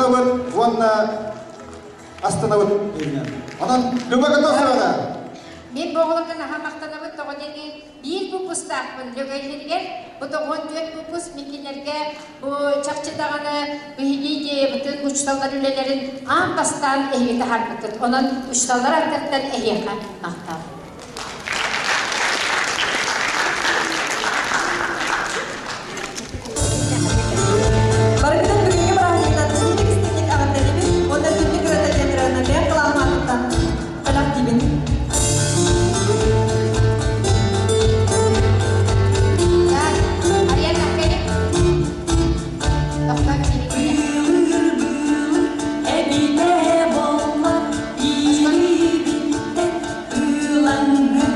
гынабыт уонна астынабыт. Онон Люба Готовцевна. Мин бу оҕолорго наһаа махтанабыт тоҕо диэн биир выпустаахпын Лөгөйлөрүгэр бу 94 выпуск мин кинилэргэ бу чахчы даҕаны биһиги идеябытын учууталлар үлэлэрин аан бастаан эһиги таһаарбыккыт. Онон учууталлар аттыттан эһиэхэ махтал. Барыгытын бүгүҥҥү бырааһынньыгынан истиҥник истиҥник эҕэрдэлиибин уонна түннүк ырыата диэн ырыаны бэйэм кылааһым бэлэхтиибин. Так, Ариана, кэлин. Тохтоо Быылыр-быылыр эбитэ буолла иирибиттэн ыылаҥҥын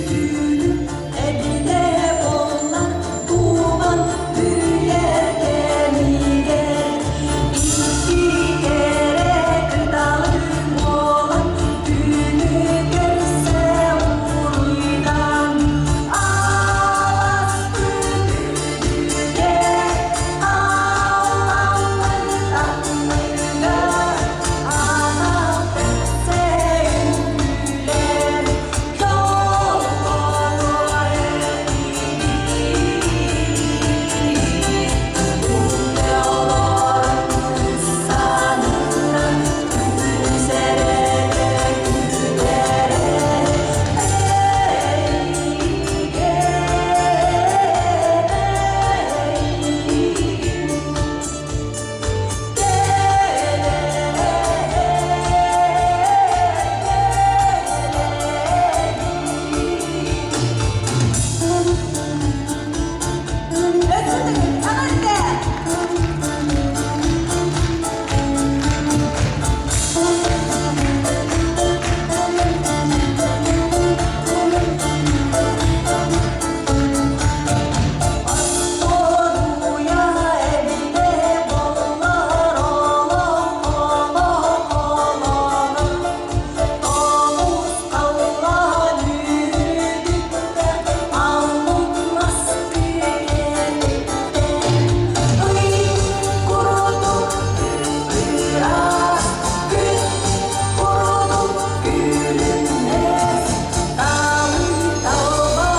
Түүнү эбинэ буолла туман бүрүйэр кэмигэр икки кэрэ кыталык буолан түүнү көрсө уруйдан аласпыт үрдүгэр аалламмыт анныгар анал көрсө үҥкүүлэр Остуоруйа эбитэ буоллар олоҥхо-олоҥхолонон Тоҕус халлаан үүрүтүттэ аллук мас күөкэтиттэ Ый курдук ыраас күн курдук күлүмнэс Талыы талба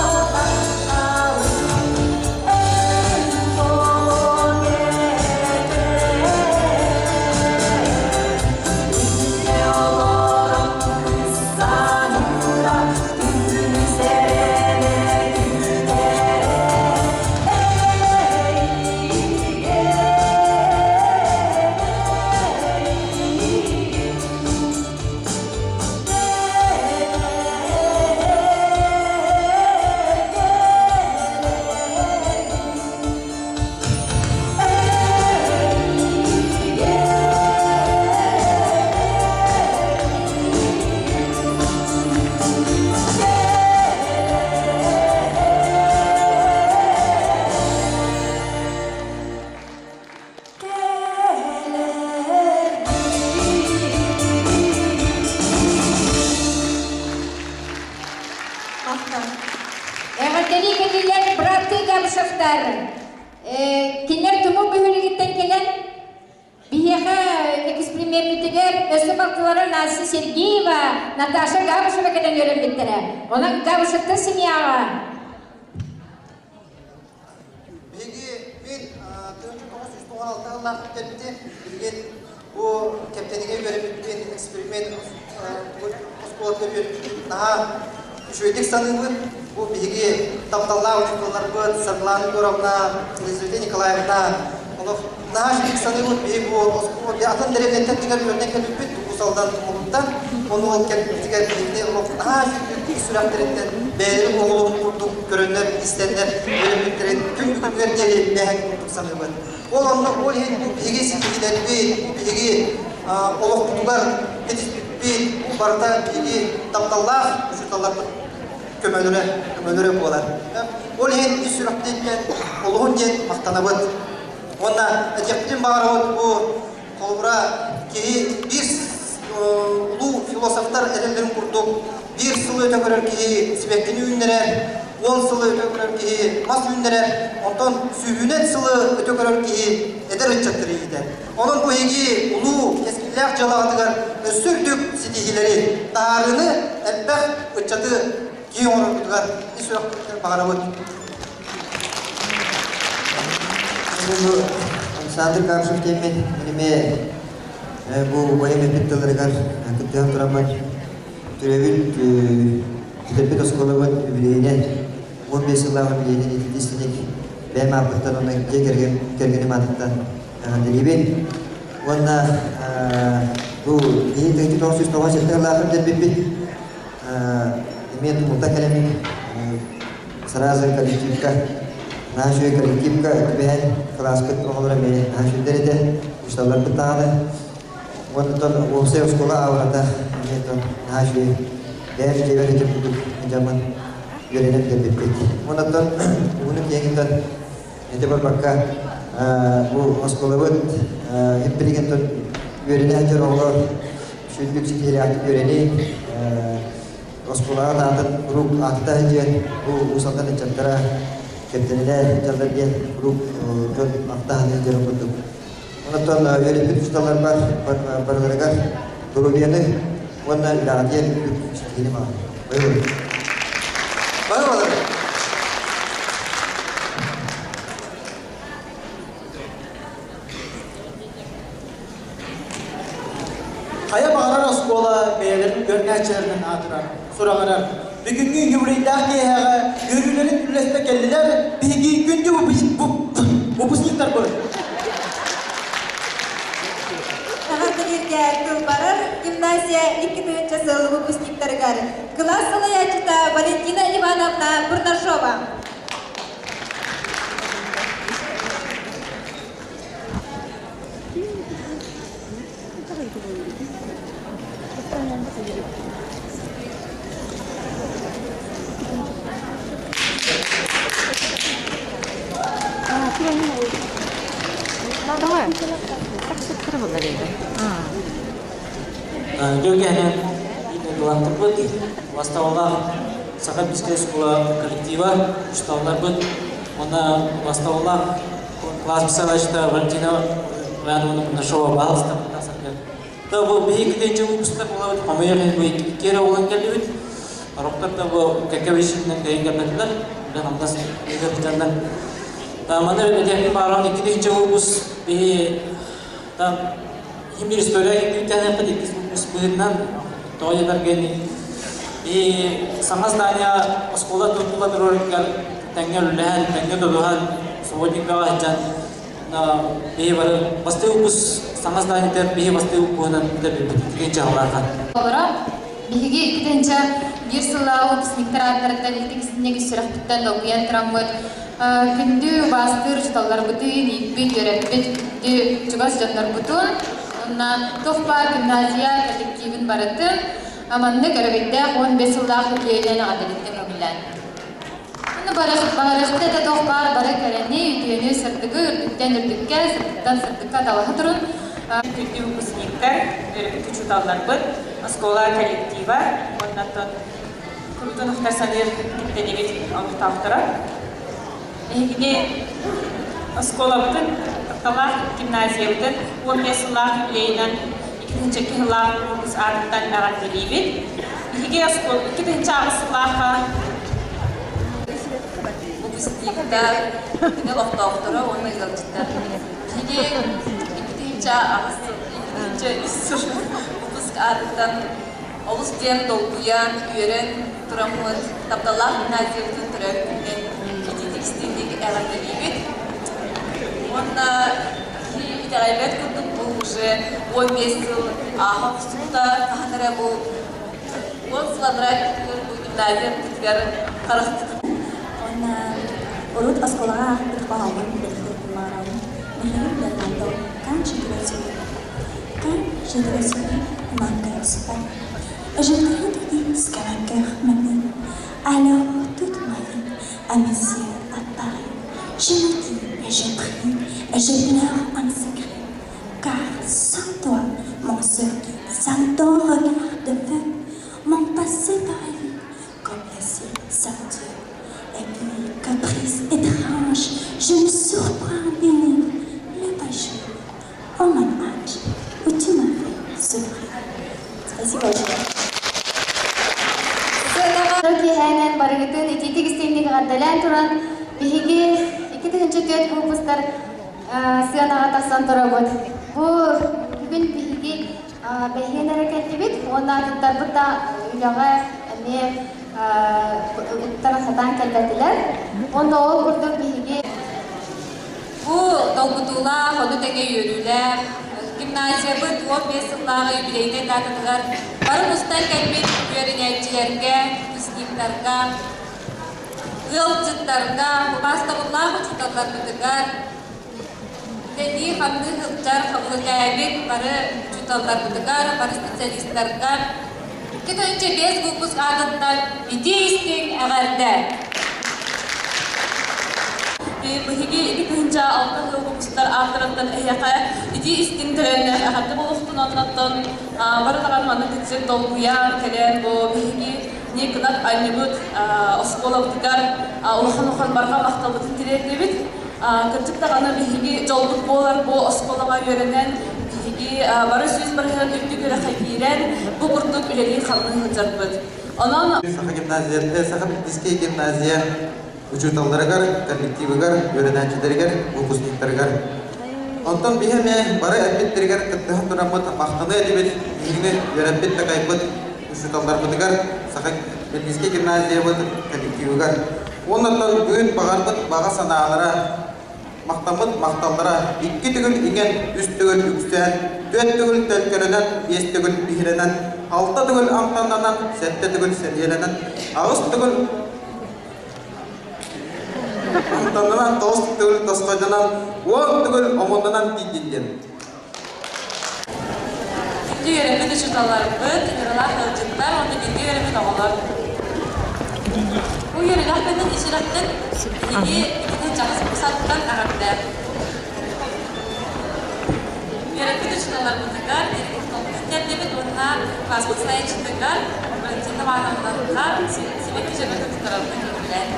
тапталы Эҕэрдэлии кэллилэр бырааттыы Габышевтар. Кинилэр тумул бөһүөлэгиттэн кэлэн биһиэхэ эксперимеммитигэр өссө балтылара Настя Сергеева, Наташа Габышева кэлэн үөрэммиттэрэ. Онон Габышевтар семьяҕа Биһиги мин 1996 сыллаах кэлбитим. Билигин бу Кэптэнигэ үөрэммиппин эксперимент. оскуолабытыгар үөрэммиппит наһаа үчүгэйдик саныыбын. Бу биһиги тапталлаах учууталларбыт Саргылана Егоровна, Елизавета Николаевна олох наһаа үчүгэйдик саныыбыт. Биһиги бу оскуола атын дэриэбинэттэн дьиҥэр үөрэнэн кэлбиппит Уус Алдан Тумулуттан. Ону ол кэлбиппитигэр биһигини олох наһаа үчүгэйдик сүрэхтэриттэн бэйэлэрин оҕолорун курдук көрөннөр, истэннэр үөрэммиттэрин күн бүгүнүгэр диэри мэһэҥ курдук саныыбын. Ол онно ол иһин бу биһиги ситиһиилэрбит, бу биһиги олохпутугар этиспиппит, бу барыта биһиги тапталлаах учууталларбыт көмөлөрө, көмөлөрө буолар. Ол иһин ис сүрэхпититтэн олуһун диэн махтанабыт. Уонна этиэхпитин баҕарабыт бу холобура киһи биир улуу философтар этэллэрин курдук биир сыл өтө көрөр киһи сибэккини үүннэрэр, 10 сылы өтө көрөр киһи мас үүннэрэр, онтон сүүһүнэн сылы өтө көрөр киһи эдэр ыччаттары иитэр. Онон бу эһиги улуу кэскиллээх дьыалаҕытыгар өссө үрдүк ситиһиилэри, таһаарыыны элбэх ыччаты киһи оҥороргутугар ис сүрэхпититтэн баҕарабыт. Александр Габышев диэммин эмиэ бу убайым эппит тылларыгар кыттыһан тураммын төрөөбүт бүтэрбит оскуолабыт үбүлүөйүнэн 15 сыллаах үбүлүөйүнэн ититистиник бэйэм ааппыттан уонна дьиэ кэргэн кэргэним аатыттан эҕэрдэлиибин. Уонна бу киһи 1997 сыллаахын бүтэрбиппит эмиэ тумулта кэлэммит сразу коллективка наһаа үчүгэй коллективка түбэһэн кылааспыт оҕолоро эмиэ наһаа үчүгэйдэр этэ учууталларбыт даҕаны уонна уопсай оскуола аалата эмиэ наһаа үчүгэй бэйэм дьиэбэр ити курдук дьаммын үөрэнэн кэлбиппит уонна уһунук киэҥиттэн ити барбакка бу оскуолабыт иппилигин үөрэнэ сылдьар оҕолор үчүгэйдик ситиһиилээхтик үөрэнии Оскуолаҕа аатын куруук ааттаа диэн бу Уус Алдан ыччаттара кэптэнилэр дьаллар диэн куруук дьон ахтаһан дьон курдук. Онтон үөрэппит учууталларбар барыларыгар доруобуйаны уонна үлэҕитигэр ситиһиини баҕарабын. Бары Хайа баҕарар оскуола бэйэлэрин көрүнээччилэринэн аатырар, сураҕырар. Бүгүҥҥү юбилейдаах киэһэҕэ үөрүүлэрин үллэстэ кэллилэр биһиги күндү выпускниктарбыт. Эҕэрдэлииргэ тыл барар гимназия 2000 сыл выпускниктарыгар кылаас салайааччыта Валентина Ивановна Бурнашова. Дьөгүһэнэн дойдулаахтарбыт, бастабыллаах Саха Бискэй оскуола коллектива, учууталларбыт уонна бастабыллаах класс писалачта Валентина Ивановна Кунашова баһылыста Да бу биһиги китенче выпустар булабыт, хомойор бу икки эрэ буолан кэллибит. Ороктор да бу кэккэ бишиннен кайын кэлбэтилэр. Бile хамнас ыгыртаннар. Маны этиэхпин бааран 2000 выпуск биһи там химир история киттиэхпит иккис выпуск быһыытынан тоҕо диэтэргэн и саҥа здание оскуола тутулла турарыгар тэҥҥэ үлэлэһэн, тэҥҥэ тутуһан, субботникаҕа сылдьан биһи бары бастыы укус саҥа зданиетыгар биһи бастыы укуһунан үлэлиирбит итинчэ дьаһаллаахан. Олоро биһиги иккитинчэ биир сыллааҕы выпускниктар ааттарыттан итинник сүрэхпиттэн долгуйан тураммыт күндү убаастыыр учууталларбытын, ииппит, үөрэппит күндү чугас дьоннорбутун уонна туох баар гимназия коллективын барытын маннык өрөгөйдөөх 15 сыллаах үбүлүөйүнэн эҕэрдэлиттэн көҥүллээн. Аны барыхта да туох баар бары кэрэни, үтүөнү, сырдыгы үрдүктэн үрдүккэ, сырдыктан сырдыкка талаһа турун. Күндү выпускниктар, үөрэппит учууталларбыт, оскуола коллектива, уонна курутун ухтар саныыр киттэнибит олохтоохторо. Эһигини оскуолабытын, тапталаах гимназиябытын 15 сыллаах юбилейынан 2002 сыллаах выпуск аатыттан эҕэрдэлиибит. Биһиги оскуола 2008 сыллаахха выпускниктар, кини олохтоохторо уонна ыалдьыттар. Биһиги 2008 сыл, 2003 сыл выпуск аатыттан Олус диэн долгуйан, үөрэн тураммыт тапталлаах гимназиябытын төрөөбүт күнүнэн итиитик истиҥник эҕэрдэлиибит. Уонна киһи итэҕэйбэт курдук бу уже 15 сыл ааһа охсубута, хаһан эрэ бу 10 сыл анараа өттүгэр бу гимназиябытыгар харахпыт Уонна урут оскуолаҕа аахпыт хоһооммун бэлиэтиир баҕарабын. Михаил Лермонтов «Quand je te souris, quand je te souris, mon cœur se bat. Je te redis ce que mon cœur me dit. Alors toute ma vie, à mes yeux apparaît. Je me dis et je prie et je pleure en secret. Car sans toi, mon seul guide, sans ton regard de feu, mon passé paraît vide comme le ciel sans Dieu. Et puis, caprice étrange, je me surprends bénir le jour, oh mon âge, où tu m'as fait souffrir. Спасибо большое. Киэһээнэн барыгытын итиитик истиҥник эҕэрдэлээн туран, биһиги 2004 выпустар сыанаҕа тахсан турабыт. Бу бүгүн биһиги бэһиэн эрэ кэллибит уонна атыттарбыт да үлэҕэ эмиэ ыттара сатаан кэлбэтилэр. Уонна ол курдук биһиги Бу долгутуулаах, ону тэҥэ үөрүүлээх гимназиябыт 15 сыллааҕы юбилейнай даататыгар бары мустан кэлбит үөрэнээччилэргэ, выпускниктарга, ыалдьыттарга, убаастабыллаах учууталларбытыгар, үлэлии-хамныы сылдьар хабылыкээбит бары учууталларбытыгар, бары специалистарга 2005 выпуск аатыттан итии-истиҥ эҕэрдэ! Биһиги 2006 сыл выпусктар ааттарыттан эһиэхэ итии истиҥ тэрээһиннээх эҕэрдэ буолуохтун оннуттан бары даҕаны маннык тиксик долгуйан кэлэн бу биһиги Никонов анньыбыт оскуолабытыгар улахан-улахан барҕа махталбытын тириэрдэбит. Кырдьык даҕаны биһиги дьолбут буолар бу оскуолаҕа үөрэнэн биһиги бары 100% үрдүк үөрэххэ киирэн бу курдук үлэлии-хамныы сылдьарбыт. Онон Саха гимназията, Саха Балтийскай гимназия учууталларыгар, коллективыгар, үөрэнээччилэригэр, выпускниктарыгар. Онтон биһи эмиэ бары эппиттэригэр кыттыһан тураммыт махтаныа этибит, биһигини үөрэппит-такайбыт учууталларбытыгар, Саха Балтийскай гимназиябыт коллективыгар. Уонна бүгүн баҕарбыт баҕа санаалара Махтаммыт махталлара икки төгүл иҥэн, үс төгүл үксээн, түөрт төгүл төлкөлөнөн, биэс төгүл биһирэнэн, алта төгүл амтаннанан, сэттэ төгүл сэниэлэнэн, аҕыс төгүл амтаннанан, тоҕус төгүл тосхойдонон, 10 төгүл омуннанан тиийдин диэн. Күндү үөрэммит учууталларбыт, ыҥырылаах ыалдьыттар уонна бииргэ үөрэммит оҕолор. Бу үөрүүлээх күнүн ис-сүрэхтэн биһиги итини дьаҕыс саттан эҕэрдэ. Үөрэппит учууталларбытыгар тиэрдэбит уонна класспыт салайааччытыгар Валентина Ивановнаҕа сибэкки дьөрбөтүн туттарарбытын көҥүллээн.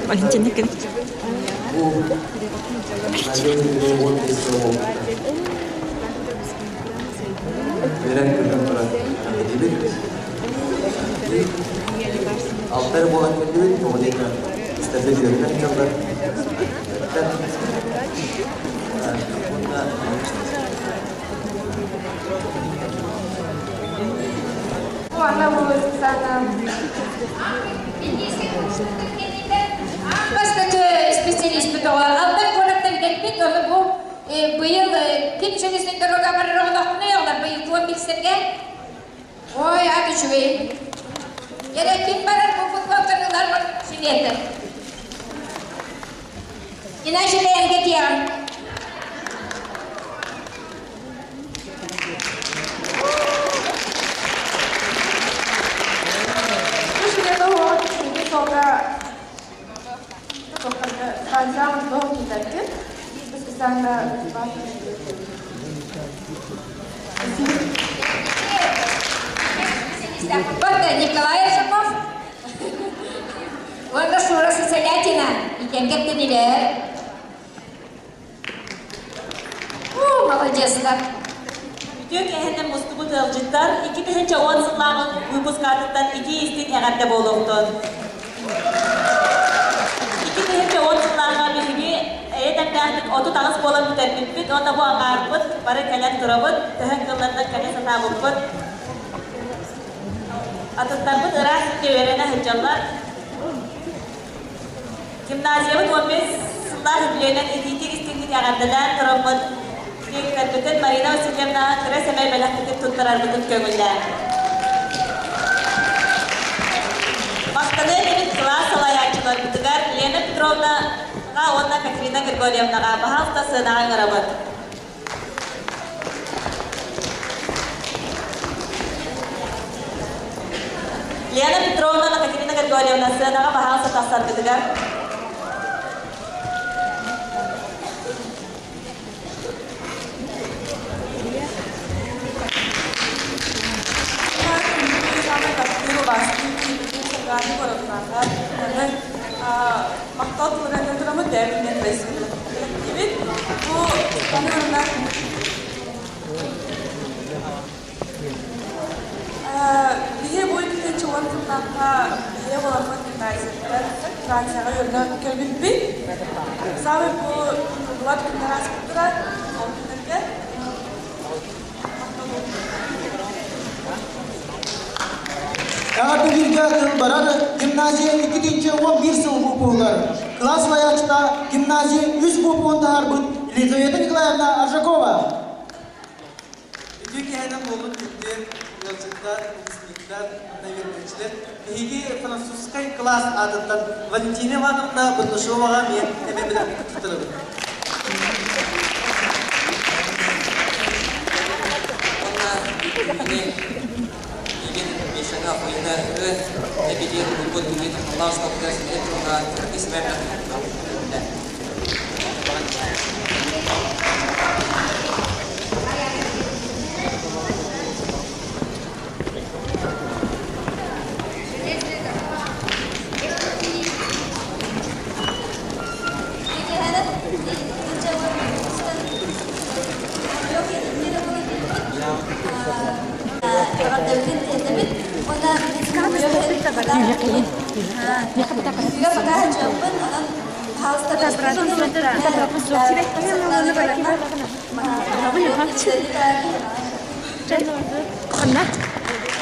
Валентина Алтар буолан кэллибит, тоҕо диэки истэргэ үөрэнэн дьоннор. Бастакы специалист тоҕо Алдан куораттан кэлбит, ону бу быйыл ким железный дорога барар оҕолоохпунуй оҕолор быйыл туом билсэргэ Ой, ат үчүгэй. Эрэ ким барар бу футболканы ылар сүнүөтэ. Иначе бэйэҥ тиэҕим. Николай Аржаков уонна Шура Сысолятина иккиэн кэптэнилэр. Молодецтар. Үтүө киэһэнэн мустубут ыалдьыттар 2010 сыллааҕы выпускатыттан итии истиҥ эҕэрдэ буолуохтун. 2010 сыллааҕы биһиги эйэ дэмнээхтик 38 буолан бүтэрбиппит уонна бу аҥаарбыт бары кэлэн турабыт, төһө кылларынан кэлэ сатаабыппыт. Атыттарбыт ыраах сиргэ үөрэнэ сылдьаллар. Гимназиябыт 15 сыллаах үбүлүөйүнэн итиитик истиҥник эҕэрдэлээн тураммыт, директорбытын Марина Васильевнаҕа кыра сэмэй бэлэхпитин туттарарбытын көҥүллээн. Махтаныа этибит кылаас салайааччыларбытыгар Лена Петровнаҕа уонна Катерина Григорьевнаҕа баһаалыста сыанаҕа ыҥырабыт. Лена Петровна, Катерина Григорьевна сыанаҕа баһаалыста тахсаргытыгар. Махтал тылынан тураммыт бэйэбитинэн бэйсибит. Бу ону Биһи бу иккитинчи уон сыллаахха биһиэ буоламмыт гимназияттан Францияҕа үөрэнэн кэлбиппит. Саамай бу умнуллубат күннэр ааспыттара. Ол күннэргэ Эҕэрдэлииргэ тыл барар гимназия 2011 сыл выпуһугар кылаас салайааччыта гимназия үс выпуһун таһаарбыт Елизавета Николаевна Аржакова. Үтүө киэһэнэн буоллун күндү ыалдьыттар, выпускниктар, наверничтэр. Биһиги французскай кылаас аатыттан Валентина Ивановна Бурнашоваҕа мен эмэ бэлэхпитин туттарабыт. Уонна кини миигин Мишаны Акулина ы эбидиэн булбут билии тахаллаах оскуолатыгар силиһэ туруга кыракый сэмээр бэлэхтээбитэ.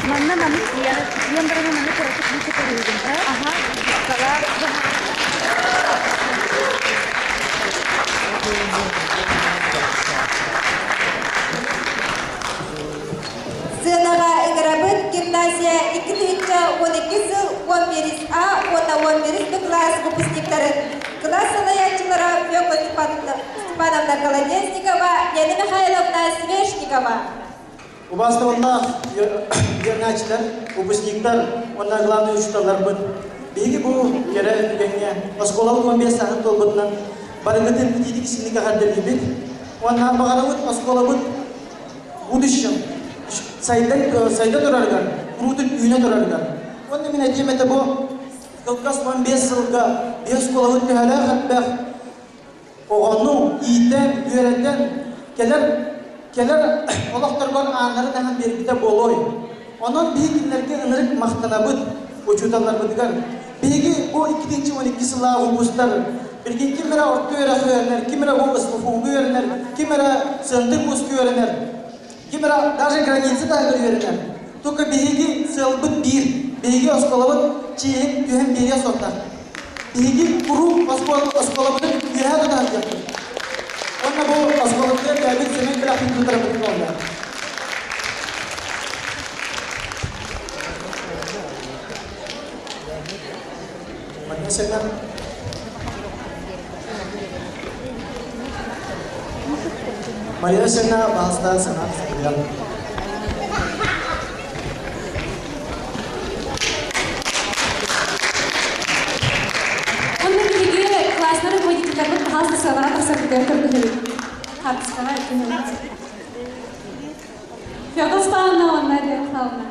Манна маннык ийэм барана манна кыратык биитэ көрүүгүн аха Сыанаҕа ыҥырабыт гимназия 2012 сыл 11 А уонна 11 Б кылаас выпускниктарын кылаас салайааччылара Фёкла Степановна Колодезникова, Лена Михайловна Свешникова. Убаастабыллаах үөрэнээччилэр, выпускниктар уонна главный учууталларбыт, биһиги бу кэрэ түгэҥҥэ оскуолабыт 15 сааһын туолбутунан барыгытын итиитик истиҥник эҕэрдэлиибит уонна баҕарабыт оскуолабыт будущем сайда, сайда турарыгар, куруутун үүнэ турарыгар. Уонна мин этиэм этэ бу кылгас 15 сылга биэс оскуолабыт төһөлөөх элбэх оҕону иитэн, үөрэтэн кэлэр кэлэр олохторгор ааннарын аһан биэрбитэ буолуой. Онон биһиги кинилэргэ ынырык махтанабыт учууталларбытыгар. Биһиги бу 2012 сыллаах улуустар билигин ким эрэ орто үөрэх үөрэнэр, ким эрэ бу СПФУга үөрэнэр, ким эрэ сыантык вузка үөрэнэр, ким эрэ даже граница таһыгар үөрэнэр. Только биһиги сыалбыт биир. Биһиги оскуолабыт чиэһин түһэн биэриэ суохтаах. Биһиги куруук оскуолабытын үөһэ тута сылдьыахпыт. Уонна бу оскуолабытыгар бэйэбит сэмэй бэлэхпитин тутарбытын буолла. Мария Васильевна, пожалуйста, сана сакыйан. Онно биһиги классный руководителлэрбит пожалуйста сыалара тахсарбытыгар көрдөһөбүт. Хаартыскаҕа түһэбит. Федор Степановна уонна Лена Михайловна.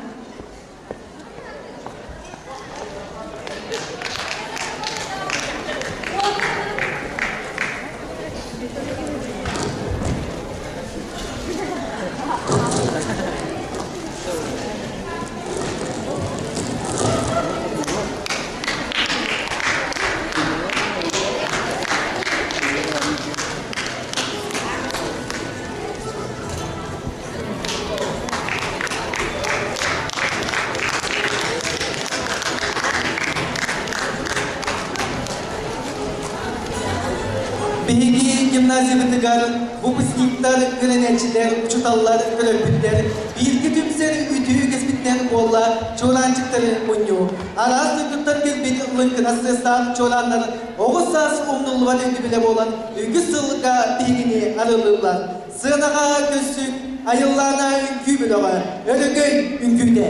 Биһиги гимназиябытыгар выпускниктар, үөрэнээччилэр, учууталлар, төрөппүттэр бииргэ түмсэр үтүө үгэспитинэн буолла чуораанчыктары мунньуу. Араас дойдуттан кэлбит лыҥкынас сыастаах чуорааннар оҕо саас умнуллубат өйдөбүлэ буолан үгүс сылга биһигини арыаллыыллар. Сыанаҕа көрсүҥ, айыллаана үҥкүү бөлөҕө, өрөгөй үҥкүүтэ.